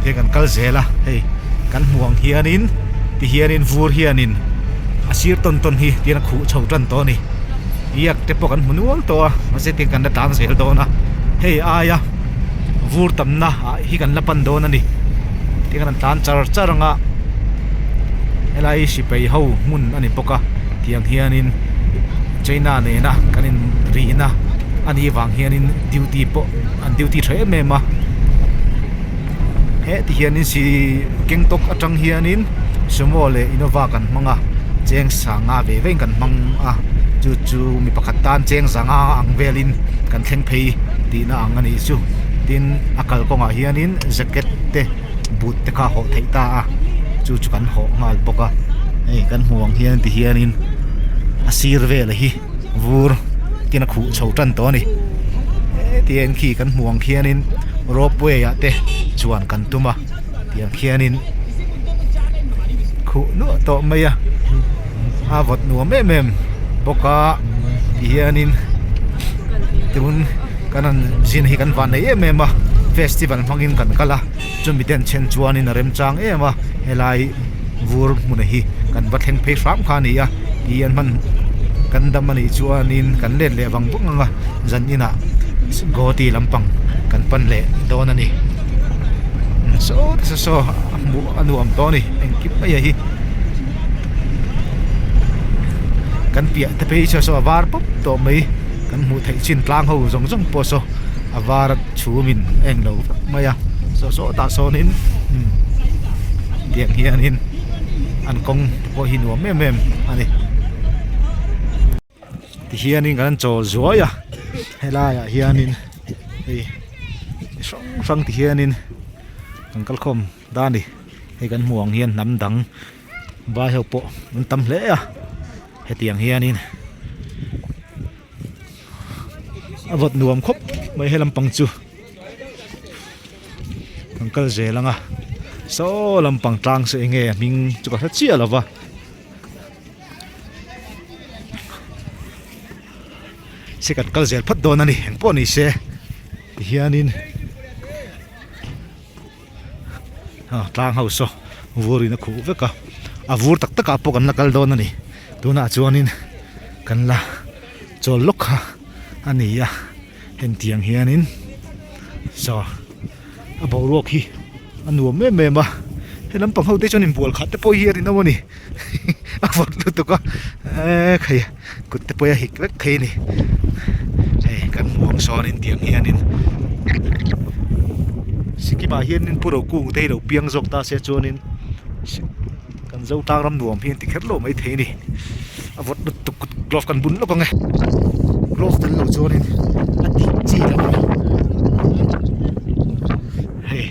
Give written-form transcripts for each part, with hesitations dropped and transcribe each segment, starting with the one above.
Tihian kan kal zel a hei kan hmuh ang hianin tihianin vur hianin a sir tawn tawn hi tihian a khuh chho tan tawh a ni yak te pawh kan hmu nual tawh a mahse tihian kan la tlan zel dawn a hei aia vur tamna ah hi kan la pan dawn a ni tihian kan tlan char char ang a helai hi sipai ho hmun a ni bawk a tiang hianin China nena kan in rihna a nih vang hianin duty pawh an duty tha em em a he ti hianin si Gangtok atang hianin Sumo leh Innova kan hmang a cheng sanga ve vein kan hmang a chu chu mi pakhat tan cheng zanga ang velin kan thleng phei tihna ang a nih chu tin a kalkawngah hianin jacket te boot te kha hawh theih ta a chu chu kan hawh nghal bawk a hei kan hmuh ang hian ti hianin a sir velah hi vur tin a khuh chho tan tawh a ni hetiang khi kan hmuh ang khianin ropeway ah te chuan kan tum a tiang khianin khuh nuah tawh mai a a vawt nuam em em bawk a ti hianin tun kan han zin hi kan van nei em em a festival hmangin kan kal a chumi den chhen chuanin a remchang em a helai vur hmun hi kan va thleng phei hram kha a ni a tih an hman kan dam a nih chuanin kan let leh vang vang ang a zan inah Guwahati lampang kan pan leh dawn a ni saw te saw a hmuh a nuam tawh a ni engkim mai a hi kan piah te phei saw saw a var pawp tawh mai kan hmuh theih chin tlang ho zawng zawng pawh saw a var a chhum in a englo vek mai a saw saw tah sawnin tiang hianin an kawng te pawh hi nuam em em a ni tihianin kan chawl zuai a helaiah hianin hei chi hrang hrang ti hianin kan kal khawm ta a ni hei kan hmuh ang hian hnam dang vai ho pawh an tam hle a hetiang hianin a vawt nuam khawp mai he lampang chu. Kan kal zel ang a saw lampang tlang saw eng nge a hming chu ka hre chiah lo va se kan kal zel phawt dawn a ni eng pawh ni se tihianin ah tlang ho saw vur in a khuh vek a a vur tak tak ah pawh kan la kal dawn a ni tunah chuanin kan la chawl lawk kha a ni a. Hengtiang hianin saw a boruak hi a nuam em em a he lampang ho te chuan inbual khat te pawh hi a rinawm a ni a vawt lutuk a eee khai kut te pawh hi a hik vek thei a ni hei kan hmu ang sawn intiang hianin Sikkim ah hianin pu Rokung te hi lo piang zawk ta se chuanin kan Zotlang ram nuam hi an ti kher lo maithei a ni. A vawt lutuk kut glove kan bun lawk ang e glove tel lo chuanin a tih chi loh a ni hei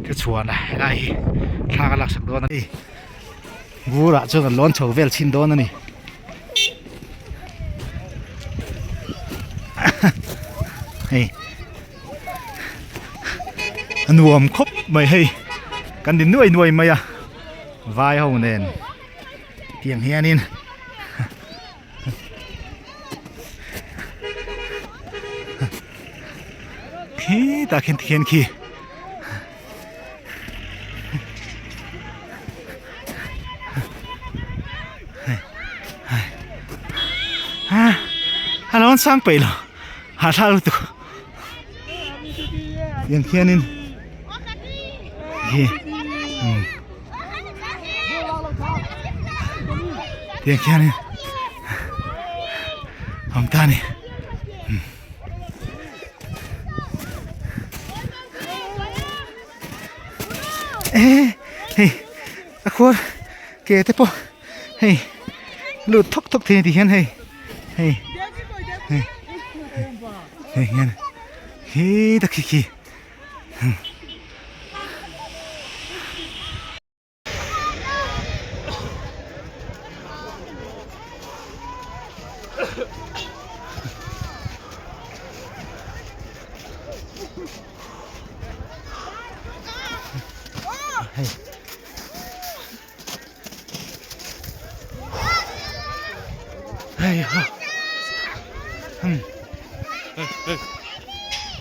ka chhuan a helai hi thla ka laksak dawn a ni vurah chuan kan lawn chho vel chhin dawn a ni hei a nuam khawp mai hei kan ni nuai nuai mai a vai ho nen. Tiang hianin khi tah khian tikhian khi a lo sang peih lo hahthlak lutuk tiang khianin khi Tiang khianin awm ta a ni. Eh hei a khuar ke te pawh hei lut thawk thawk thei a ni ti hian hei hei hei hei hian khi ta khi khi. Hei. Hei ha. Hmm.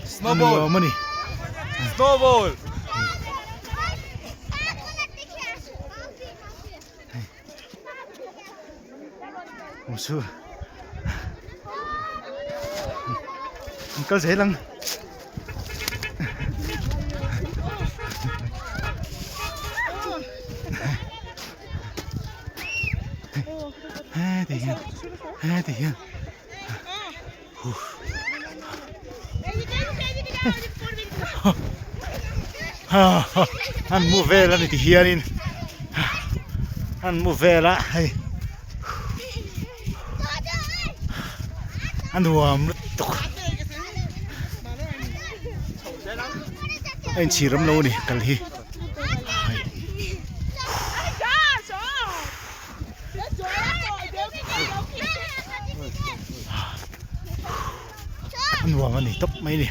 Snowball. Mani. Snowball. Su an kal zel ang. Heti hian heti hian an mu vel a ni ti hianin an mu vel a hei a nuam lutuk a inchhir awm lo a ni kal hi. A nuam a ni tawp mai a ni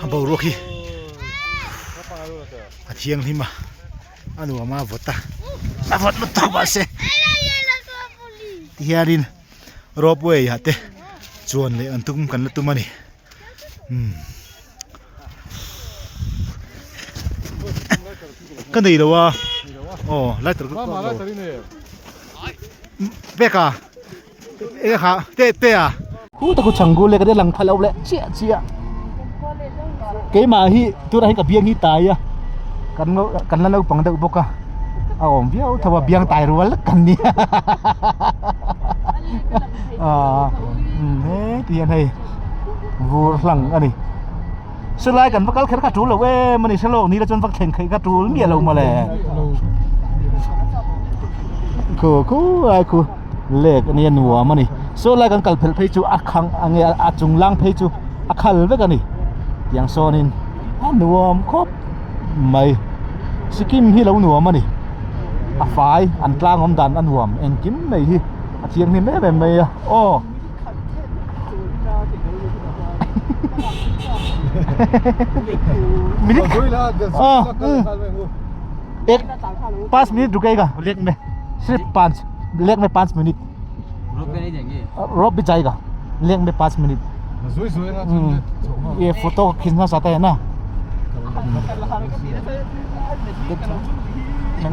a boruak hi a thianghlim a a nuam a vawt a a vawt lutuk mahse tihianin ropeway ah te chuan leh an tum kan la tum a ni. Ka nei lo a aw lighter ka lo pek a eng kha te te a khu tak khu chhangu le ka lang pha lo leh chiah chiah keimah hi tunah hian ka biang hi tai a kan kan la naupang deuh bawk a a awm viau tho a biang tai rual kan nia ah he ti hian hei. Vur hlang a ni. Silai kan va kal kher kha tul lo em a ni hre lawk ni la chuan va thleng theih kha tul miah lo mawle. Khu khu lai khu lek a nia nuam a ni. Saw lai kan kal phelh phei chu a khang a nge a chung lang phei chu a khal vek a ni. Tiang sawnin a nuam khawp mai. Sikkim hi lo nuam a ni. A fai an tlang awm dan a nuam engkim mai hi a thianghlim em em mai a aw. Minute एक पाँच minute रुकेगा lake में सिर्फ पाँच lake में पाँच मिनट रोप पे नहीं जाएंगे रोप भी जाएगा लेक में पाँच मिनट ये फोटो खींचना चाहता है ना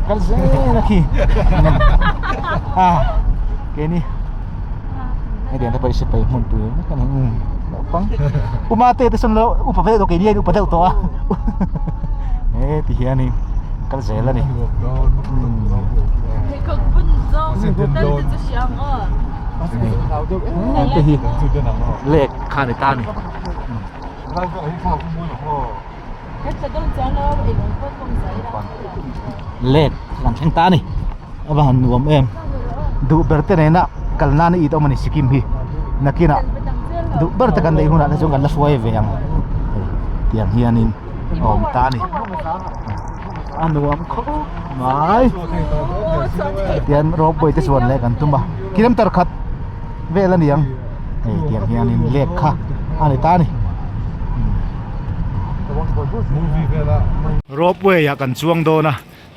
कल से रखी à cái này Hei tiang te pawh hi sipai hmun tur vek a ni umm naupang uma te te sawn lo upa ve deuh keini aiin upa deuh tawh a he ti hianin kal zel a ni umm te hi lake kha a ni ta a ni. Lake kan thleng ta a ni a va han nuam em duh ber te nena kal nan a it awm a ni Sikkim hi nakinah duh ber te kan neih hunah te chuan kan la hruai ve ang hei tiang hianin a awm ta a ni a nuam khawp mai tian ropeway te chuan leh kan tum a kilometer khat vel a ni ang hei tiang hianin lake kha a ni ta a ni. Ropeway ah kan chuang dawn a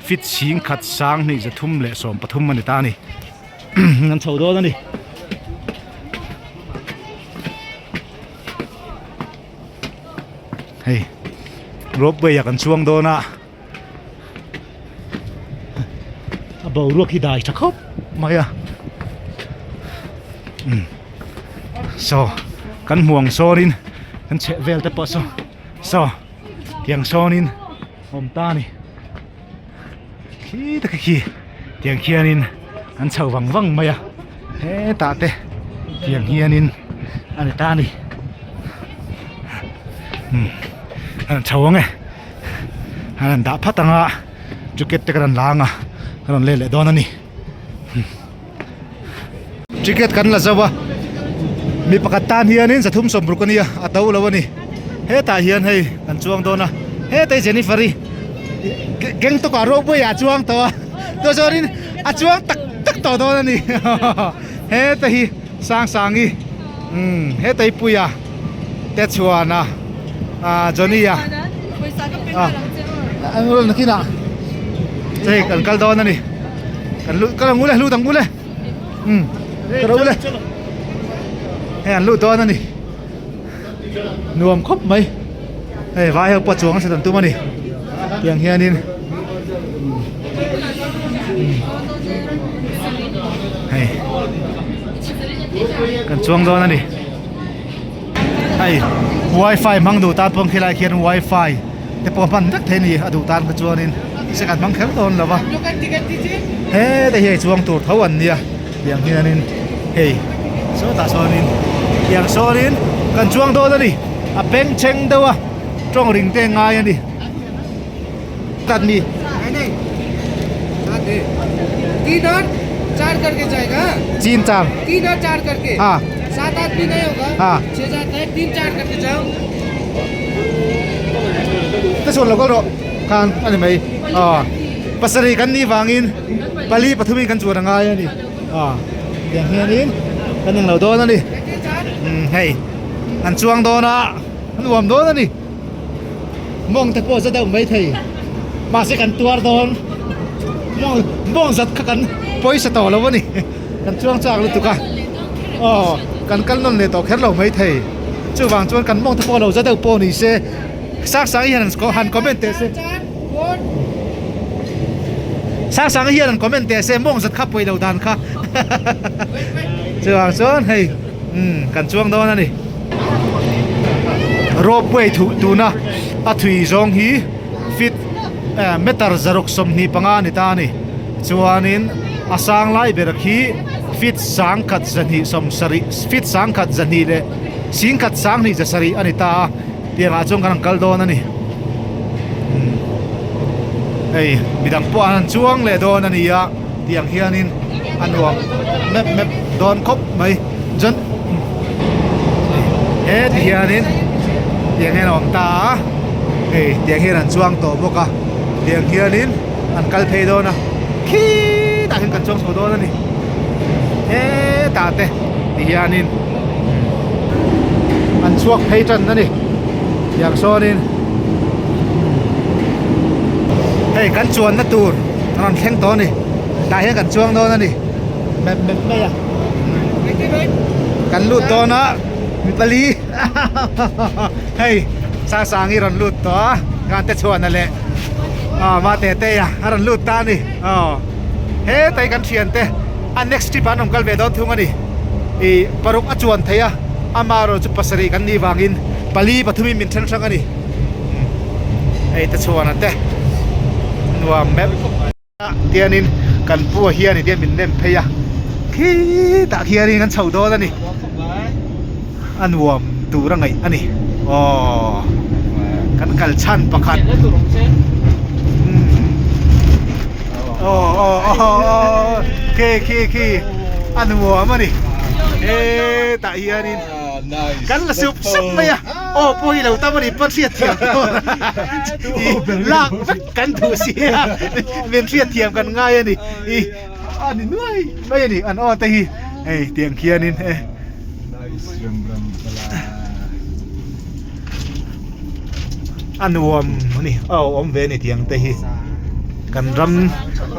fit chhing khat sang hnih 313 a ni ta a ni an chho dawn a ni. Hei ropeway ah kan chuang dawn a a boruak hi dai tha khawp mai a umm saw kan hmuang sawnin kan chheh vel te pawh saw saw tiang sawnin awm ta a ni khi taka khi tiang khianin an chho vang vang mai a hetah te tiang hianin a ni ta a ni umm an chho ang e. An rawn dah phat ang a ticket te ka rawn la ang a ka rawn let leh dawn a ni ticket kan la zo a mi pakhat tan hianin 360 a nia a to lo a ni hetah hian hei kan chuang dawn a hetah hi Jennifer i Gangtok ah ropeway ah a chuang tawh a tah chuanin a chuang tak tak tawh dawn a ni heta hi Sangsangi umm heta hi Puia Techhuana ah Johnny a ah an rawn nakinah hei kan kal dawn a ni kan lut kal ang ule lut ang ule umm ka ro ule hei an lut dawn a ni nuam khawp mai hei vai ho pawh chuang a hre tum a ni tiang hianin hei. Kan chuang dawn a ni. Hei wifi hmang duh tan pawh khilai khian wifi te pawh hman vek thei a ni a duh tan kha chuanin se kan hmang kher dawn lo va. Heta hi hei chuang tur tho an nia tiang hianin hei sawtah sawnin tiang sawnin kan chuang dawn a ni a bengchheng deuh a tawng ring te ngai a ni. आदमी तीन और चार करके जाएगा चीन चार तीन और चार करके हाँ सात आदमी नहीं होगा हाँ। छह जाता है तीन चार करके जाओ te chuan lo kal rawh khan a ni mai ah pasarih kan nih vangin pali pathumin kan chuan a ngai a ni ah tiang hianin kan englo dawn a ni umm hei an chuang dawn a a nuam dawn a ni. Mawng te pawh za deuh mai thei mahse kan tuar dawn mawng mawng zat kha kan pawisa tawh lo a ni kan chuang chak lutuk a aw kan kal nawn leh tawh kher lo mai thei chuvang chuan kan mawng te pawh lo za deuh pawh ni se sang sang hian han comment teh se sang sang hian han comment teh se mawng zat kha pawi lo dan kha chuvang chuan hei umm kan chuang dawn a ni. Ropeway thuh tuna a thui zawng hi feet eh meter zaruk 25 a ni ta a ni chuanin a sang lai ber khi feet sangkhat zahnih sawmsarih feet sangkhat zahnih leh singkhat sanghnih zasarih a ni ta a tiangah chuan kan han kal dawn a ni hei midang pawh an han chuang leh dawn a ni a tiang hianin a nuam mep mep dawn khawp mai chuan he ti hianin tiang hian a awm ta a hei tiang hian an chuang tawh bawk a tiang hianin an kal phei dawn a khitah hian kan chuang chho dawn a ni hetah te ti hianin an chhuak phei tan a ni tiang sawnin hei kan chuanna tur a rawn thleng tawh a ni tah hian kan chuang dawn a ni mep mep mai a kan lut dawn a mi pali hei sang hi rawn lut tawh a khan te chhuahna leh ah mate te a a rawn lut ta a ni aw hetai kan thian te a next trip ah an rawn kal ve dawn thung a ni ih paruk a chuan thei a amaherawh chu pasarih kan nih vangin pali pathum in min then hrang a ni hei te chhuahna te nuam meuh. Tianin kan pu a hian tia min nem phei a khitah khianin kan chho dawn a ni a nuam tur a ngaih a ni aw kan kal chhan pakhat aw aw aw khi khi khi a nuam a ni hetah hianin kan la sup sup mai a aw pawh hi lo tam a ni pawn hriat thiam tur lak vek. Kan duh si a, min hriatthiam kan ngai a ni. I a ni nuai mai a ni an aw te hi hei tiang khianin e. A nuam a ni a awm ve a ni tiang te hi kan ram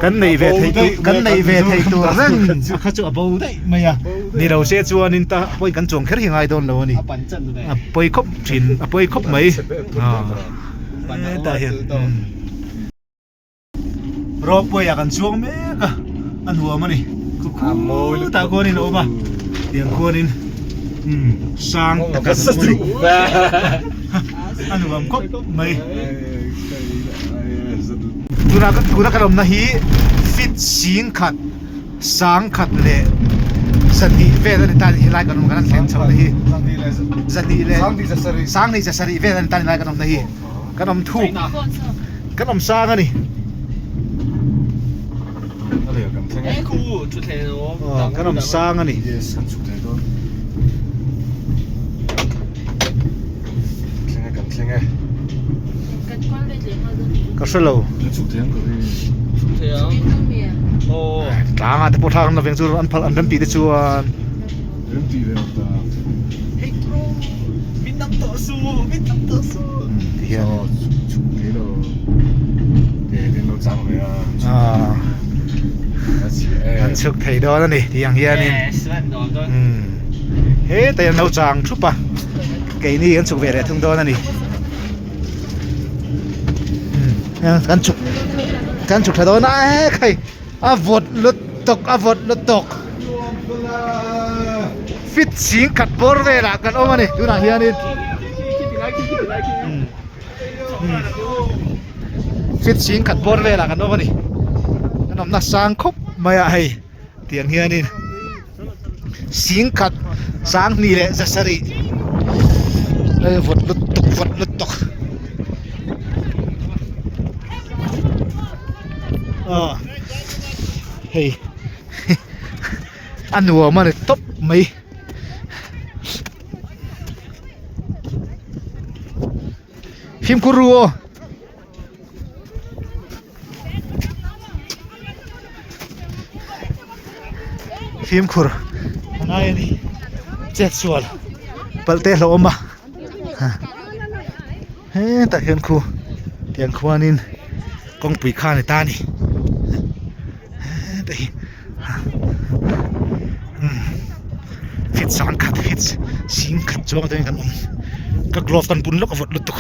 kan neih ve theih tur kan neih ve theih tur reng a kha chu a bo daih mai a ni lo se chuanin ta pawi kan chuang kher hi ngai dawn lo a ni a pawi khawp thin a pawi khawp mai. Hetah hian ropeway ah kan chuang mek a a nuam a ni khutah khuanin a awm a tiang khuanin sang tak a awm a ni a nuam khawp mai tuna tuna kan awmna hi fit sing khat sang khat leh zahnih vel a ni ta a ni helai kan awm kan han thleng chho na hi zahnih leh sanghnih zasarih vel a ni ta a ni helai kan awm na hi kan awm thuk kan awm sang a ni aw kan awm sang a ni. Ka hre lo. Tlangah te pawh thlak an la veng chu an phal an rem tih te chuan. Ti hian an chhuk thei dawn a ni tih ang hianin hetai an lo chang thup a. Keini kan chhuk ve leh thung dawn a ni. Kan chhuk kan chhuk tha dawn a e khai a vawt lutuk a vawt lutuk. Fit ching khat bawr velah kan awm a ni tunah hianin fit ching khat bawr velah kan awm a ni kan awmna sang khawp mai a hei tiang hianin sing khat sang hnih leh za sarih hei vawt lutuk vawt lutuk aw hei. A nuam a ni tawp mai. Fimkhur ru aw. Fimkhur a ngai a ni. Chet sual palh te hlauhawm a. Hetah hian khu tiang khuanin kawngpui kha a ni ta a ni. Heta hi Fit sang khat fit sing khat chuang te kan awm ka glove kan bun lawk a vawt lutuk.